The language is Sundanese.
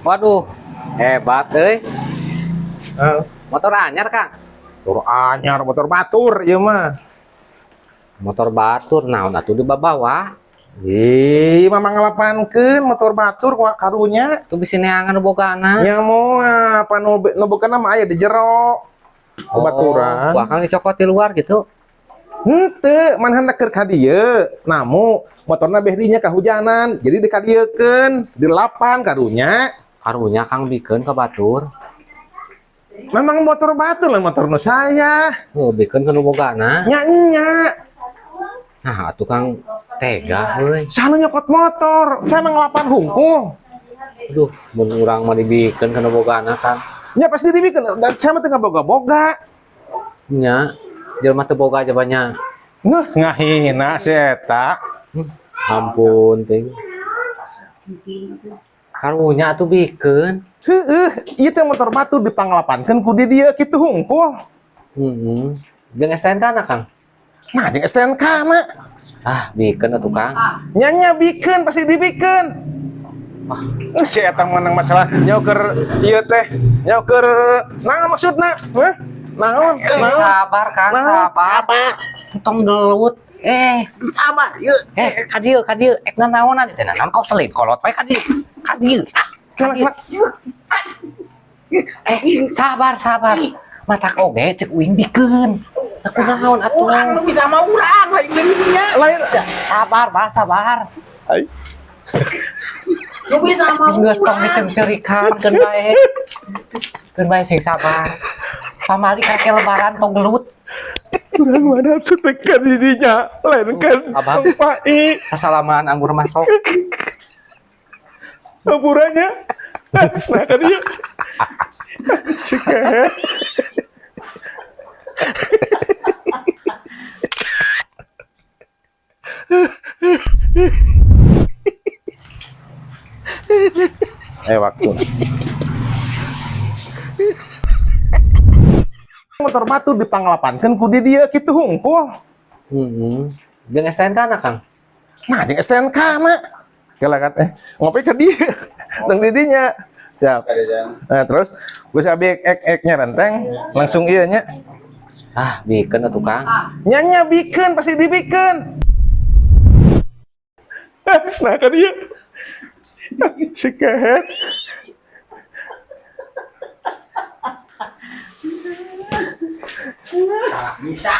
Waduh, hebat euy. Motor anyar, Kang. Motor anyar, motor batur ieu mah. Motor batur naon atuh dibabawa. Ih, mah manglapankeun motor batur ku karunya. Tuh bisi neangan nu bogana. Nya moal, apa nu bogana mah aya di jero. Ku baturan. Oh, ku Akang dicokot di luar gitu. Henteu, man hendak keur ka dieu. Namu motorna beh dinya kahujanan, jadi dikadieukeun, dilapan karunya. Karunya Kang bikeun ka batur. Memang motor batur lah motor nu saya. Heuh, bikeun ka nu bogana. Nya nya. Nah, atuh Kang tega euy. Sana nyokot motor, saya mah ngelapan hungkul. Aduh, mun urang mah dibikeun ka nu bogana, Kang. Nya pasti dibikeun, dan saya mah teu ngaboga-boga. Nya, jelema teu boga aja banyak. Ngeuh, ngahina si eta. Ampun, ting. Karunya atuh bikeun. Heueuh, ieu teh motor batur dipanglapankeun ku di dieu kitu hungkul. Heeh. Jeung STNK na, Kang? Nah, jeung STNK na. Ah, bikeun atuh, Kang. Nya nya bikeun, pasti dibikeun. Wah. Si eta menang masalah nyoker ieu teh, nyoker naon maksudna? Hah? Naon? Naon? Sabar, Kang, Naon? sabar. Tong gelut. Sabar, yeuh. Ka dieu, ka dieu. Ek nanaonan teh naon kau selin kolot we ka dieu. Ka dieu. Ka dieu. Sabar, sabar. Matak oge cek uing bikeun. Aku naon atuh. Urang nu bisa mah urang lain deui nya. Lain. Sabar, Bah, sabar. Ai. Nu bisa mah Geus tong urang. diceungceurikan keun bae. Keun bae sing sabar. Pamali kakek lebaran tong gelut. Urang mana tekan dirinya, lain kan. Abang. Pai. Kasalaman anggur masuk. Hampurannya. Nah kan dia. Si kehet. Waktu. Motor batu dipanglapankeun ku di dieu kitu hungkul. Heeh. Jeung STNK na, Kang? Nah, jeung STNK na. Kela kan ngopi ke dieu. Teng di dinya. Siap. Nah, terus geus abi ek-eknya renteng langsung ieu nya. Ah, bikeun atuh, Kang. Nya nya bikeun, pasti dibikeun. Nah, kan ieu. Si kehet. Bisa.